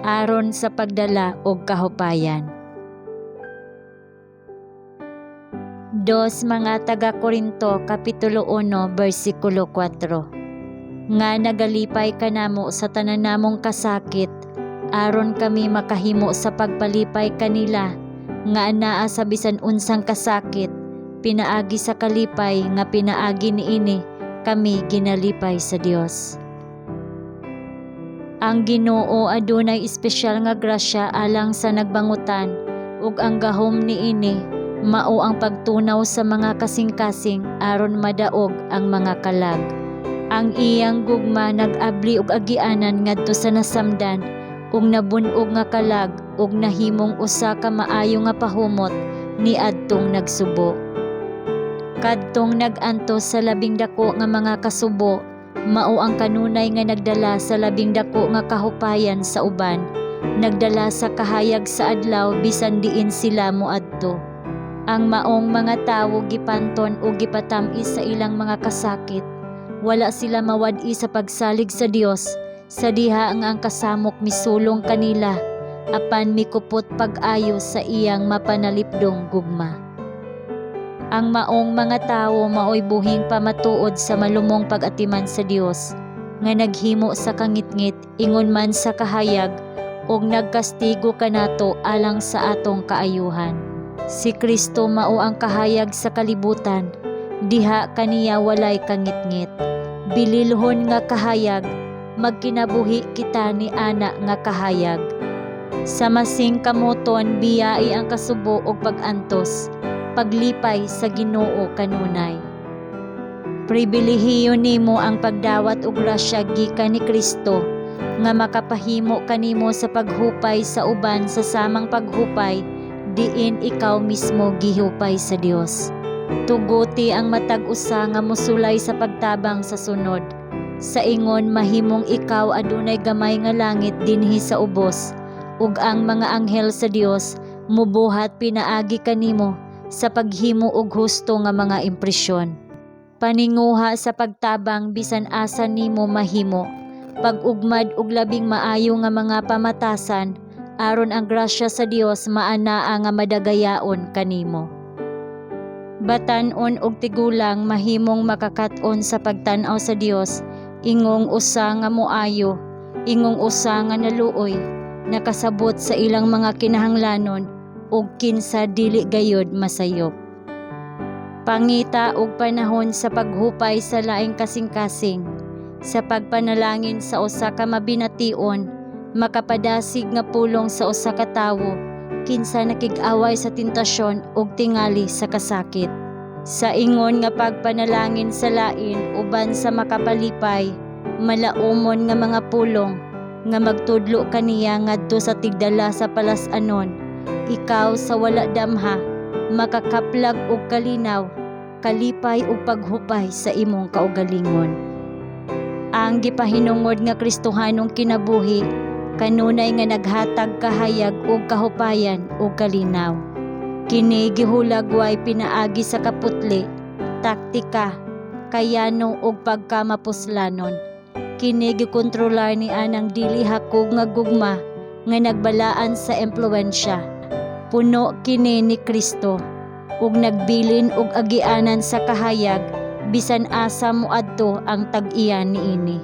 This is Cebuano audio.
Aron sa pagdala og kahupayan. Dos mga taga Korinto kapitulo 1 bersikulo 4. Nga nagalipay kanamo sa tanan namong kasakit aron kami makahimo sa pagpalipay kanila nga anaa sa bisan unsang kasakit pinaagi sa kalipay nga pinaagi niini kami ginalipay sa Dios. Ang Ginoo adunay espesyal nga grasya alang sa nagbangutan ug ang gahom niini mao ang pagtunaw sa mga kasing-kasing aron madaog ang mga kalag. Ang iyang gugma nag-abli og agianan ngadto sa nasamdan ug nabun-og nga kalag ug nahimong usa ka maayo nga pahumot niadtong nagsubo. Kadtong nag-antos sa labing dako nga mga kasubo mao ang kanunay nga nagdala sa labing dako nga kahupayan sa uban, nagdala sa kahayag sa adlaw bisan diin sila moadto. Ang maong mga tawo gipanton ug gipatam-is sa ilang mga kasakit. Wala sila mawad-i sa pagsalig sa Dios sa diha nga ang kasamok misulong kanila apan mikupot pag-ayo sa iyang mapanalipdong gugma. Ang maong mga tawo maoy buhing pamatuod sa malumong pag-atiman sa Dios nga naghimo sa kangitngit ingon man sa kahayag ug nagkastigo kanato alang sa atong kaayuhan. Si Kristo mao ang kahayag sa kalibutan, diha kaniya walay kangitngit. Bililhon nga kahayag, magkinabuhi kita ni ana nga kahayag. Sa masing kamoton biyai ang kasubo ug pag-antos, paglipay sa Ginoo kanunay. Pribilehiyo nimo ang pagdawat og grasya gikan ni Kristo nga makapahimo kanimo sa paghupay sa uban sa samang paghupay diin ikaw mismo gihupay sa Dios. Tuguti ang matag usa nga mosulay sa pagtabang sa sunod. Sa ingon mahimong ikaw adunay gamay nga langit dinhi sa ubos ug ang mga anghel sa Dios mubuhat pinaagi kanimo sa paghimo og husto nga mga impresyon. Paninguha sa pagtabang bisan asa nimo mahimo. Pag-ugmad og labing maayo nga mga pamatasan aron ang grasya sa Dios maanaa nga madagayaon kanimo. Batan-on ug tigulang mahimong makakat-on sa pagtan-aw sa Dios ingong usa nga moayo, ingong usa nga naluoy, nakasabot sa ilang mga kinahanglanon ug kinsa dili gayod masayop. Pangita og panahon sa paghupay sa laing kasing-kasing, sa pagpanalangin sa usa ka mabination, makapadasig nga pulong sa usa ka tawo kinsa nakig-away sa tentasyon ug tingali sa kasakit. Sa ingon nga pagpanalangin sa lain uban sa makapalipay, malaumon nga mga pulong nga magtudlo kaniya ngadto sa tigdala sa palas-anon, ikaw sa wala damha makakaplag og kalinaw, kalipay ug paghupay sa imong kaugalingon. Ang gipahinungod nga Kristohanong kinabuhi kanunay nga naghatag kahayag ug kahupayan ug kalinaw. Kini gihulagway pinaagi sa kaputli, taktika, kayano ug pagkamapuslanon. Kini gikontrolar ni anang dili hakog nga gugma nga nagbalaan sa impluwensya. Puno kini ni Kristo ug nagbilin og agianan sa kahayag bisan asa moadto ang tag-iya niini.